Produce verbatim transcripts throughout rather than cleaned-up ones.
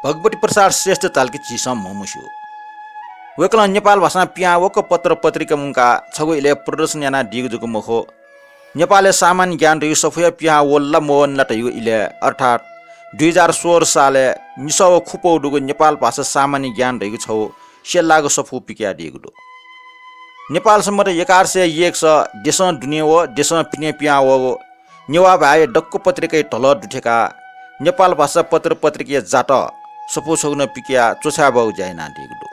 भगवती प्रसाद श्रेष्ठ धाल कि झीसं म्हमस्यू। वय्कलं नेपाल भाषां पिहां वःगु पत्र पत्रिका मुंकाः छगू इलय् प्रदर्शन यानादीगु जक मखु, नेपालय् सामान्य ज्ञान धइगु सफूया पिहां वल ला मवल ला धइगु इलय्, अर्थात् दुई हजार सोह्र सालय् निसः व खुपौ दुगु नेपाल भाषा सामान्य ज्ञान धइगु छगू स्यल्लाःगु सफू पिकयादीगु दु। नेपाल सम्बत एघार सय एकसः देशं दुने व देशं पिने पिहां वःगु नेवाः भाय् दक्व पत्रिकाया धलः दुथ्यंकाः नेपाल भाषा पत्र पत्रिकाया जात सफू छगू नं पिकयाः च्वछाये बहःगु ज्या यानादीगु दु।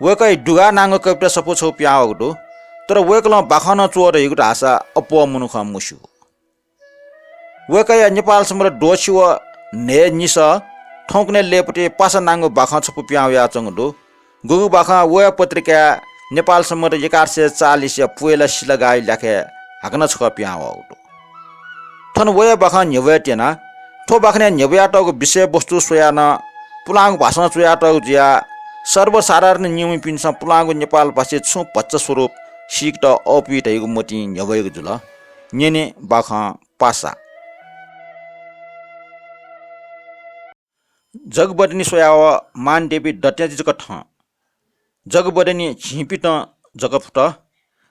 वय्कःया दुघाः नांगु कविता सफू छगू पिहां वःगु दु, तर वय्कलं बाखं नं च्वः धइगु धाःसा अप्वः मनुखं मस्यू। वय्कःया नेपाल सम्बत द्वःछि व न्हय्निसः थौंकन्हय् लय्‌पति पासा नांगु बाखं छपु पिहां वयाच्वंगु दु। गुगु बाखं वया पत्रिकाय् नेपाल सम्बत एघार सय चालिसया पुवेला सिलागाःया ल्याखय् हाकनं छकः पिहां वःगु दु। थन वया बाखं न्ह्यब्वया त्यना। थ्व बाखनय् न्ह्यब्वयातःगु विषयवस्तु स्वयाः नं पुलांगु भाषां च्वयातःगु जुयाः सर्वसाधारण निम्हपिन्सं पुलांगु नेपाल भाषाया छुं भचा स्वरूप सीकेत अःपुइ धइगु मतिं न्ह्यब्वयागु जुल। न्यने बाखं पासा। जगबदनी स्वयाव मानदेवी दथुइ जक थन। जगबदनी झिंपिन्त जक फुत।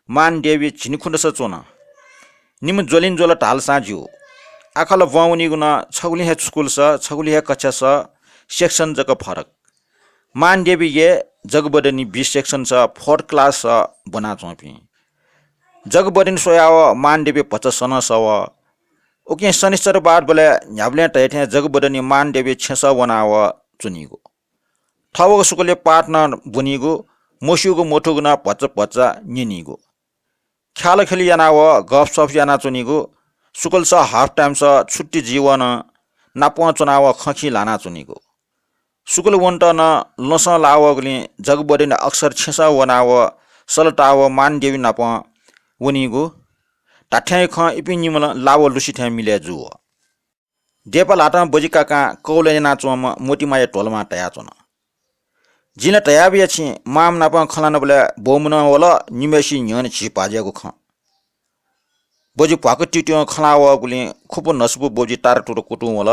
मानदेवी झिंखुदस च्वन। निम्ह ज्वलिं ज्वल धालसां ज्यू। आखल ब्वं वनीगु नं छगुलिं हे छकुलस, छगुलिं हे कक्षास, section जक फरक। मानदेवी A, जगबदनी B sectionस, fourth class ब्वनाच्वंपिं। जगबदनी स्वयाव मानदेवी भचा सनं सव। उकिं शनिश्चरबारबलय् न्ह्याबलें धयाथें जगबदनी मानदेवी छेँस वनाव च्वनीगु। थःगु सुकुलय् पाठ नं ब्वनीगु, मस्यूगु मथूगु नं भचा भचा न्यनीगु। ख्यालखेली यानाव गफसफ यानाच्वनीगु, सुकुलस half timeस छुट्टी जुइवं नापं च्वनाव खँखी ल्हानाच्वनीगु। सुकुल वनेत नं लँसं लाः वःगुलिं जगबदनी अक्सर छेँस वनाव सलताव मानदेवी नाप वनीगु। धात्थें खँ इपिं निम्ह लाव लुसि थें मिलय् जू। देपा ल्हातं बजि काकां कौला यानाच्वंम्ह मोतिमाया ध्वलमां धयाच्वन। जिं ला धयाबिया छिं, मांम्ह नाप खँ ल्हानाबलय् बौम्ह नं वल, निम्हय्सित न्ह्यःने झी भाज्यागु खँ। बजि भ्वाकु तितिवं खँ ल्हाः वःगुलिं खुपु न्हसुपु बजि तारातुरा कुतुं वल।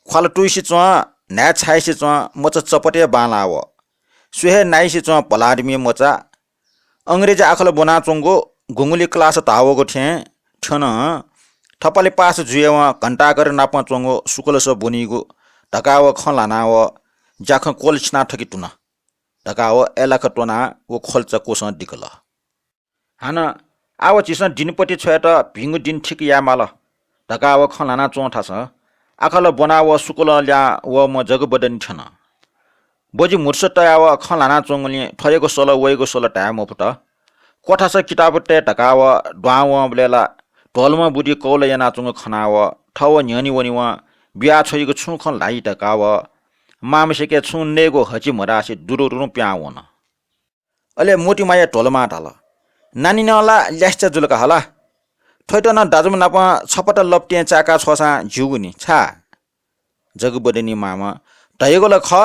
ख्वाला तुइसे च्वं, न्हाय् छाइसे च्वं, मचा चपटे बांलाः वः। स्वये हे नाइसे च्वं भलादमि मचा। अंग्रेजी आखल ब्वनाच्वंगु गुंगुली class धाः वःगु थें थ्यन। थपालि पास जुयावं घण्टाघर नाप च्वंगु सुकुलस ब्वनीगु धकाः व खँ ल्हानाव ज्याखँ क्वल छिना थकि तुन धकाः व अय्लाखा त्वनाः व ख्वल्चा क्वसं दिकल। हानं आव झीसं दिनपति छ्वयेत भिंगु दिं ठीक यायेमाल धकाः व खँ ल्हानाच्वं थासं आखल ब्वनाव सुकुलं ल्यां वःम्ह जगबदनी थ्यन। बजि म्हुतुसा तयाव खँ ल्हानाच्वंगुलिं थ्वयागु सल वयागु सल धाये मफुत। क्वथास किताबतय् धकाव दुहां वंबलय् ला ध्वलमं बुद्धि कौला यानाच्वंगु खनाव थव न्ह्यःने वनेवं बियाछ्वइगु छुं खँ ल्हाइ धकाव मांम्हस्याके छुं नयेगु हचि म्हदासे दुरुरुं पिहां वन। अले मोतिमाया ध्वलमां धाल, नानी नं ला ल्यासेचा जुल का हला। थ्वयात नं दाजुम्ह नाप छपटा लप्तिं चाय्का छ्वःसां ज्यूगु नि, छाय्? जगबदनी मांम्ह, धयागु ला खः,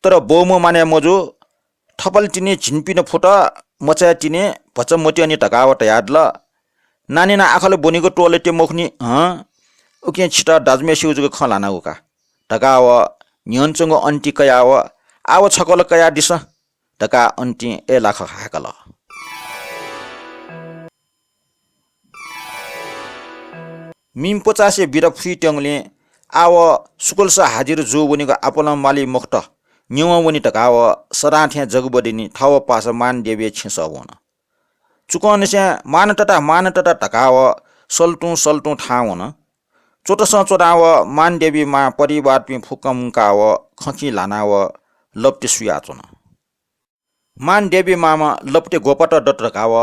तर बौम्ह मानय् मजू। थपालि तिनि झिंपिन्त फुत, मचाय् तिनि भचा मत्यःनि धकाव धयादिल। नानी नं आखल ब्वनीगु त्वःते मखुनि हं। उकिं छित दाजुम्हय्सिगु जक खँ ल्हानागु का धकाव न्ह्यःने च्वंगु अन्ति कयाव आव छकः ला कयादिसँ धकाः अन्तिं अय्लाखा हाय्कल। मिम पचासे बिदा फुइत्यंगुलिं आव सुकुलस हाजिर जू वनीगु आपालं माली मखुत, न्यवं वनी धकाव सदां थें जगबदनी थव पासा मानदेवीया छेँस वन। चुकंनिसें मान तता, मान तता धकाव सल्तुं सल्तुं थाहां वन। च्वतसं च्वनाव मानदेवी मां परिवारपिं फुक्कं मुंकाव खँखी ल्हानाव लप्ति सुयाच्वन। मानदेवी मांम्ह लप्ति ग्वपात दत धकाव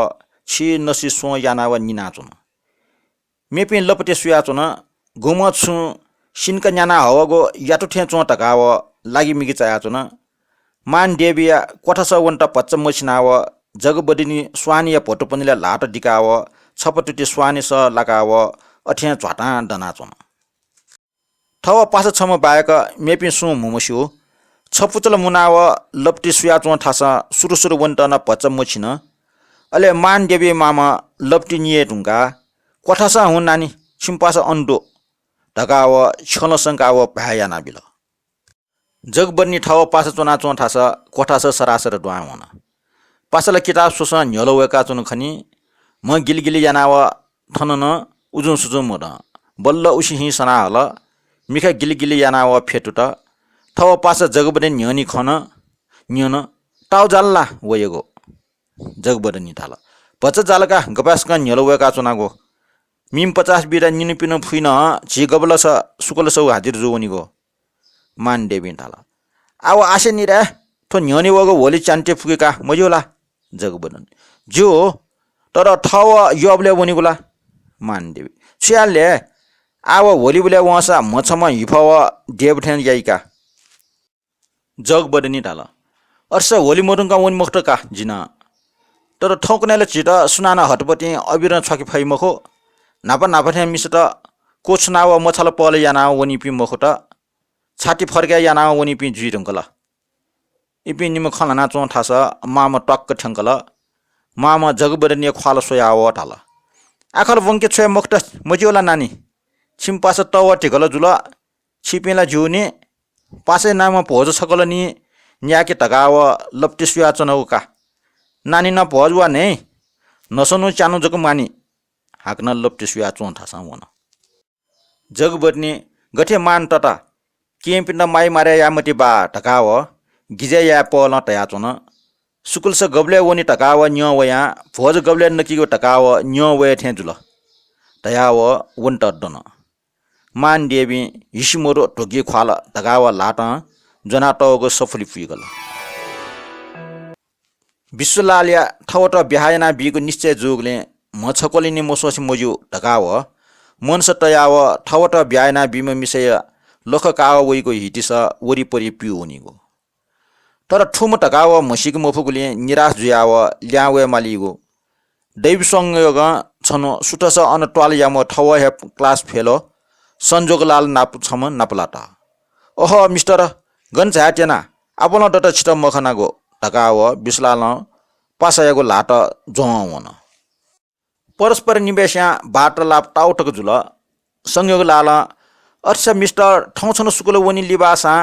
छि नसि स्वं यानाव निनाच्वन। मेपिं लप्ति सुयाच्वन, गुम्हं छुं सिन्का न्याना हःगु यातु थें च्वं धकाव लागिमिगि चायाच्वन। मानदेवीया क्वथास वनेत भचा मछिनाव जगबदनी स्वानीया भ्वतुपनिलय् ल्हात दिकाव छपा तुति स्वानीस लाकाव अथें झ्वातां दनाच्वन। थव पासा छम्ह बाहेक मेपिं सुं म्हमस्यू। छपुचल मुनाव लप्ति सुयाच्वं थासं सुरु सुरु वनेत नं भचा मछिन। अले मानदेवी मांम्ह लप्ति निये धुंकाः, क्वथासं हुँ नानी, छिमि पासा अन दु धकाव छ्यलं संकाव भाय् यानाबिल। जगबदनी थव पासा च्वनाच्वं थासः क्वथासः सरासर दुहां वन। पासाला किताब स्वसं न्ह्यलं वय्काच्वन खनी। म्ह गिलिगिलि यानाव थन नं उजुं सुजुं मदं। बल्ल उसि हिं सना हल। मिखा गिलिगिलि यानाव फ्यतुत। थव पासा जगबदनी न्ह्यःने खन। न्यन, ताउ जाल ला वयेगु? जगबदनी धाल, भचा जाल का, गपाय्सकं न्ह्यलं वय्काच्वनागु। मिम पचास बिदा निन्हु पिन्हु फुइन, झी गबलस सुकलस हाजिर जू वनीगु। मानदेवीं धाल, आव आसे निराय्, थ्व न्ह्यःने वःगु होली च्यान्ते फुके का, मज्यू ला? जगबदनी, ज्यू, तर थव यःबलय् वनीगु ला? मानदेवी, छु याले? आव होलीबलय् वंसा म्ह छम्ह हिफः व देव थें याइ का। जगबदनी धाल, अथे स होली मधुंकाः वने मखुत का जिं। तर थौंकन्हय् ला झीत सुनानं हतपतिं अबिरं छ्वाके फइ मखु। न्हापा न्हापा थें मिसात क्वछुनाव मछाल पहल यानाव वनीपिं मखुत, छाति फर्काय् यानाव वनीपिं जुइ धुंकल। इपिं निम्ह खँ ल्हानाच्वं थासः मांम्ह त्वाक्क थ्यंकल। मांम्ह जगबदनीया ख्वाल स्वयाव धाल, आखः ला ब्वंके छ्वये मखुत मज्यू ला नानी? छिमि पासा तव धिकल जुल, छिपिं ला ज्यूनि, पासाया नामं भोज छकलनि न्यायेके धकाव लप्ति सुयाच्वनागु का। नानी नं भोज वा न्हय्, न्हसनु च्यानु जक म्वानी। हाकनं लप्ति सुयाच्वं थासं वन। जगबदनी, गथे मान तता, केहेँपिन्त माया माया याये मते बा धकाव गिजय् याये पहलं धयाच्वन। सुकलस गबलय् वनी धकाव न्यं वयां भोज गबलय् नकीगु धकाव न्यं वये थें जुल धयाव वनेत दन। मानदेवीं हिसि मदु ध्वगि ख्वाल धकाव ल्हातं ज्वनातःगु सफुली पुइगल। विश्वलालया थवत ब्याहा यानाबीगु निश्चय जूगुलिं म्ह छक्वलिनि मस्वसे मज्यू धकाव मनस तयाव थवत ब्याहा यानाबीम्ह मिसाया लख काव वइगु हितिस वरिपरि पिउ वनीगु। तर थुम्ह धकाव म्हसीके मफुगुलिं निराश जुयाव ल्याहां वये मालीगु। दैव संयोगं छन्हु सुथस अन त्वालयाम्ह थव हे class fellow संजोगलाल नाप छम्ह नापलात। अह मिस्टर, गन झाये त्यना? आपालं दत छित मखनागु धकाव विश्वलालं पासायागु ल्हात ज्वं वन। परस्पर निमेषयां वार्तालाप ताउतक जुल। संयोगलालं, अच्छा मिस्टर, थौं छन्हु सुकल वनी लिबासां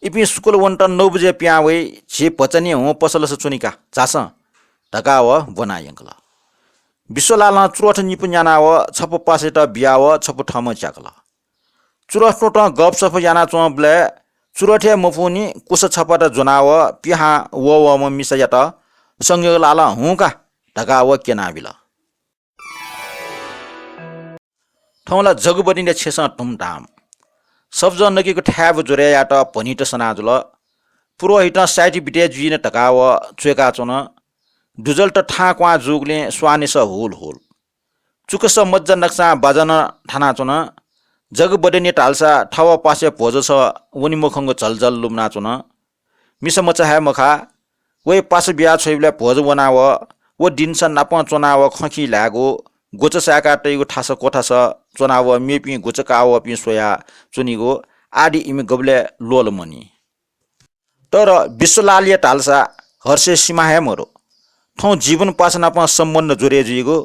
इपिं सुकल वनेत नौ बजे पिहां वइ, झी भचा निं हुँ पसलस च्वनी का, झासँ धकाव ब्वना यंकल। विश्वलालं चुरोट निपु न्यानाव छपु पासायात बियाव छपु थःम्हं च्याकल। चुरोट त्वँतं गपसप यानाच्वंबलय् चुरोट हे मफुनि कुसा छपात ज्वनाव पिहां वःवःम्ह मिसायात संयोगलालं हुँ का धकाव क्यनाबिल। थौं ला जगबदनीया छेँसं धुमधाम। सब्जं नकीगु थाय्‌बु ज्वरय् यायेत भनित सना जुल। पुरोहितं साइत बिते जुइन धकाव च्वय्‌काच्वन। दुजलत थां क्वहां जूगुलिं स्वांनिस हुल हुल। चुकस मज्जा नकसां बाजा नं थानाच्वन। जगबदनी धालसा थव पासाया भोजस वने मखंगु झलझल लुमनाच्वन। मिसा मचा हे मखा, वइ पासा बिया छ्वइबलय् भोज वनाव व दिनस नापं च्वनाव खँखी ल्हायेगु, गुचा साय्‌का तइगु थास क्वथास च्वनाव मेपिं गुचा काः वःपिं स्वया च्वनीगु आदि इमि गबलय् ल्वःलमनी। तर विश्वलालया धालसा हर्षया सिमा हे मदु। थौं जीवन पासा नाप सम्बन्ध जोडे जुइगु,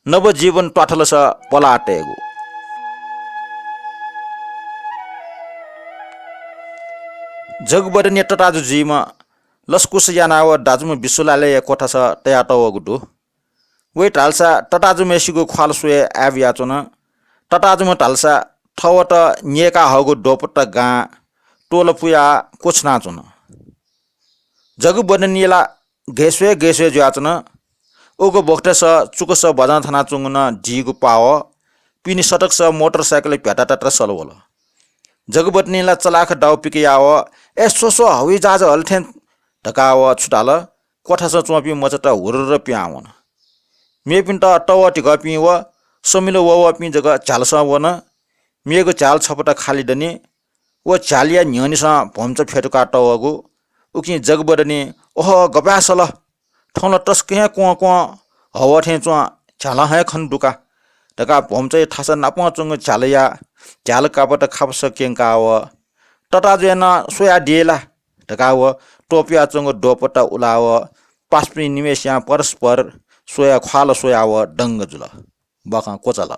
नवजीवन त्वाथलस पलाः तयेगु। जगबदनीया तताजु जुइम्ह लसकुस यानाव दाजुम्ह विश्वलालया क्वथास तयातःगु दु। वइ धालसा तताजुम्हय्‌सिगु ख्वाल स्वये आय् बियाच्वन। तताजुम्ह धालसा थवत न्यय्‌का हःगु द्वपत्ता गां त्वलपुया क्वछुनाच्वन। जगबदनी ला गय् स्वये गय् स्वये जुयाच्वन। उगु बखतस चुकस बाजं थानाच्वंगु नं दीगु पाव पिने सडकस मोटरसाइकल भ्याताताता सलवल। जगबदनी ला चलाख दाउ पिकयाव, ए स्व स्व, हवाईजहाज हल थें धकाव छु धाल, क्वथासं च्वंपिं मचात हुर्र पिहां वन। मेपिन्त तवः धिकःपिं व समिल वःवःपिं जक झ्यालसं वन। मेगु झ्याल छपटा खालि दनि। व झ्यालया न्ह्यःनिसं भम्चा फ्यतुका तःगु। उकिं जगबदनी, ओहो, गपाय् सल? थौं ला तसकं हे क्वं क्वं हवः थें च्वं, झ्यालं हे खने दु का धकाः भम्चाया थासा नापं च्वंगु झ्यालया झ्याल कापत खापस क्यंकाव, तताजुया नं स्वयादिये ला धकाव त्वपुयाच्वंगु द्वपत्ता उलाव पासापिं निम्हय्‌सियां परस्पर स्वया ख्वाल स्वयाव दंग जुल। बाखं क्वचाल।